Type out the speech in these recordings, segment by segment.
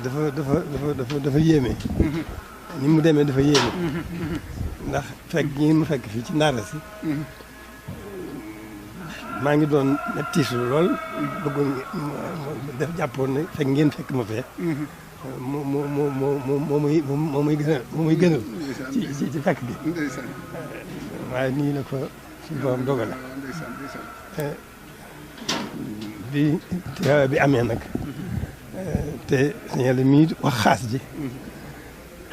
dafa yéeme. ni mu demee dafa yéeme. ndax fekk ñi mu fekk fii ci Ndaara si. maa ngi doon tiisu lool. bëggoon def jàppoon ne fekk ngeen fekk ma fee. moo muy gënal ci fekk bi. waaye nii la ko suñu borom dogale. bi amee nag. te Sëñ mii wax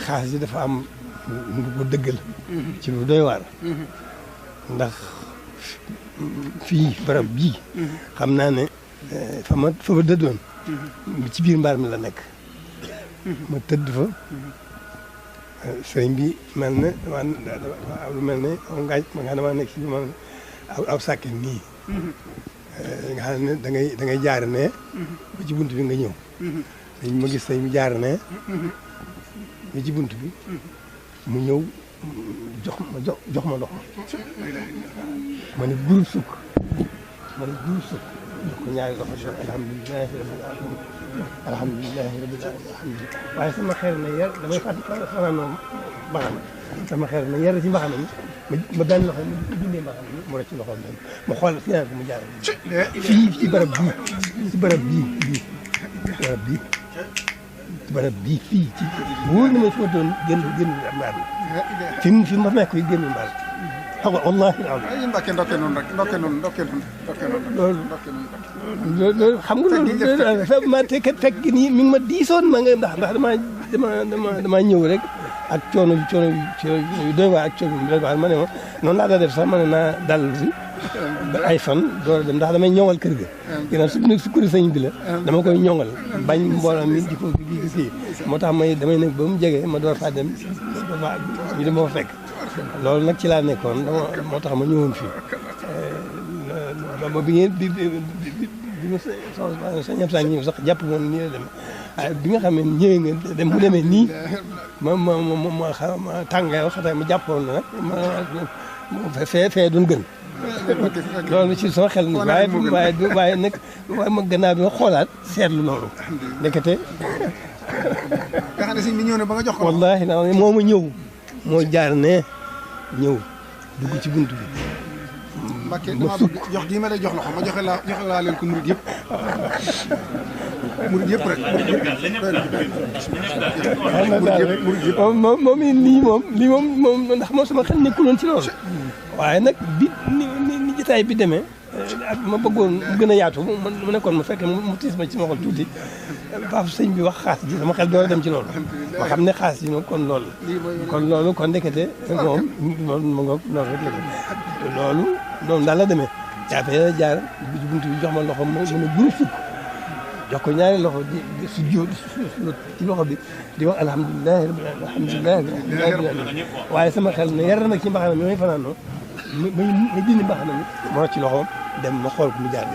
xaas ji dafa am lu ko dëggal. ci lu doy waar. ndax fii barab bii. xam naa ne fa ma dëddoon. ci biir mbaar mi la nekk. ma tëdd fa. sëriñ bi mel ne lu mel ne ma nga dama nekk ci aw sàkket nii. nga xam ne da ngay jaar ne. ba ci bunt bi nga ñëw. ma gis sëriñ bi jaar ne. ba ci bunt bi. mu ñëw jox ma ndox ma ne groupe sukk jox ko ñaari loxo jox alhamdulilahi rabbil alamin waaye sama xel na yar damay fanaanoo mbaxana sama xel na yar ci mbaxana mi ma benn loxo ma di dindee mbaxana mi mu rek ci loxoom dem ma xool fi ko mu jaar fii ci barab bii fii ci wóor na ma fi ma doon génn mbaar mi fi ma nekk yi génn mbaar xam nga wallaahi ay Mbàkke ndokke noonu rek loolu xam nga loolu ma te kat fekk nii mi ngi ma diisoon ma nga ndax damaa ñëw rek ak coono yu doy waar ak coono yu doy waar ma ne ma noonu laa daa def sax ma ne naa dal si ay fan door a dem ndax damay ñoŋal kër ga. ginnaaw su kuri sëñ bi la. dama koy ñoŋal bañ mbooloo mi di ko kii moo tax damay nekk ba mu jege ma door faa dem ñu dem ba fa fekk. loolu nag ci laa nekkoon moo tax ma ñëwoon fii bi ngeen bi ma sa ñëpp saa ñëw sax jàpp moom nii la demee waaye bi nga xam ne ñëwee nga dem mu demee nii ma tàngaay waxata ma jàppoon na nag fee doon gën. loolu ci sama xel ni waaye nag ma gannaaw bi ma xoolaat seetlu loolu ndekete. nga xam ne sëñ bi ñëw na ba nga jox ko. wallaahi moo ma ñëw moo jaar ne ñëw dugg ci bunt bi. Mbàkke dama bëgg jox gii ma lay jox loxo ma joxe laa leen ko murid yëpp. murid yëpp rek. moom lii moom ndax moom sama xel nekkuloon ci loolu. waaye nag bi ni jotaay bi demee ak ma bëggoon mu gën a yaatu mu nekkoon ma fekk mu tiis ma ci ma xol tuuti faaf sëñ bi wax xaas ji sama xel door a dem ci loolu ma xam ne xaas ji moom kon loolu kon ndekete moom loolu ma ngoog noonu rek la loolu daal la demee jaafee jaar bi ci buntu bi jox ma loxo mu ne guru sukk jox ko ñaari loxo di su jóot ci loxo bi di wax alhamdulilahi waaye sama xel ne yar nag ci mbaxana mi may fanaanoo ma dindi mbaxana mi ma rocc ci loxoom dem ma xool ko mu jaar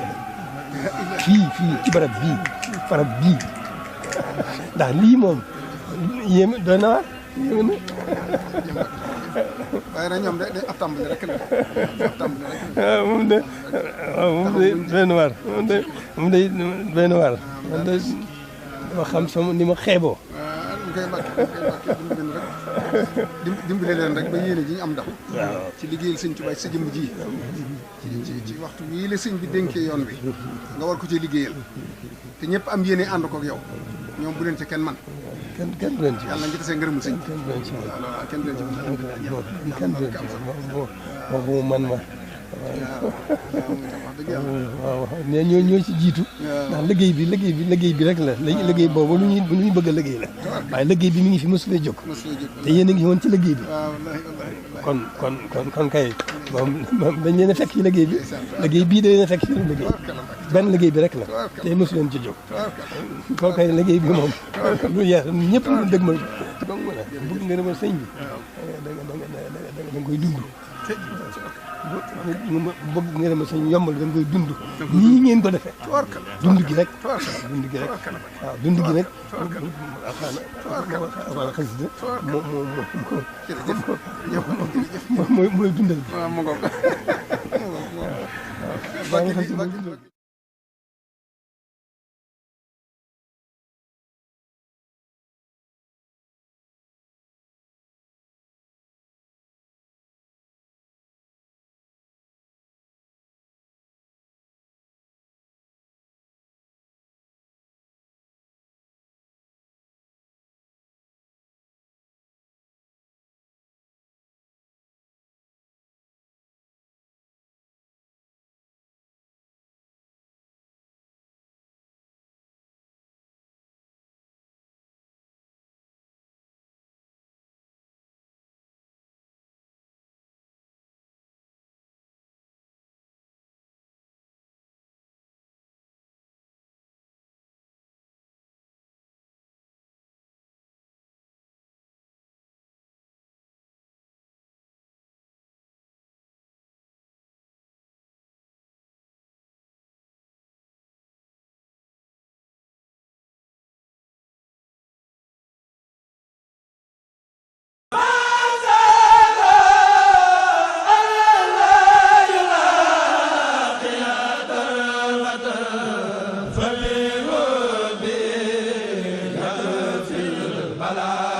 fii ci barab bii ndax lii moom yéeme doy na waar yéeme na. waaye nag ñoom de ab tàmbali rek la waaw moom de doy na waar moom de doy na waar man de dama xam sama ni ma xeeboo. dimbale leen rek ba yéene ji ñu am ndax. ci liggéeyal sëñ Tuubaa sa jëmm ji. ci waxtu wii la sëñ bi dénkee yoon bi nga war ko ci liggéeyal te ñëpp am yéene ànd koog yow ñoom bu leen ci kenn man. kenn du leen ci yàlla nga gisee ngërëmu sëñ. kenn du leen ci waaw kenn du leen ci kenn du leen ci moom man ma. waaw nee ñoo ci jiitu. ndax liggéey bi rek la liggéey boobu lu ñuy bëgg a liggéey la. waaye liggéey bi mi ngi fi mosu fee jóg. te yéen a ngi woon ci liggéey bi. kon kay moom dañ leen a fekk ci liggéey bi. liggéey bii da leen a fekk ci liggéey benn liggéey bi rek la te mosu leen ci jóg. kon kay liggéey bi moom lu yees ñëpp lu dëgmal donc voilà bëgg nga demal sëñ bi da nga koy dund. bëgg nga dem sëñ yombal da nga koy dund nii ngeen ko defee dund gi rek waaw dund gi nag wala xasida mooy dundal bi ala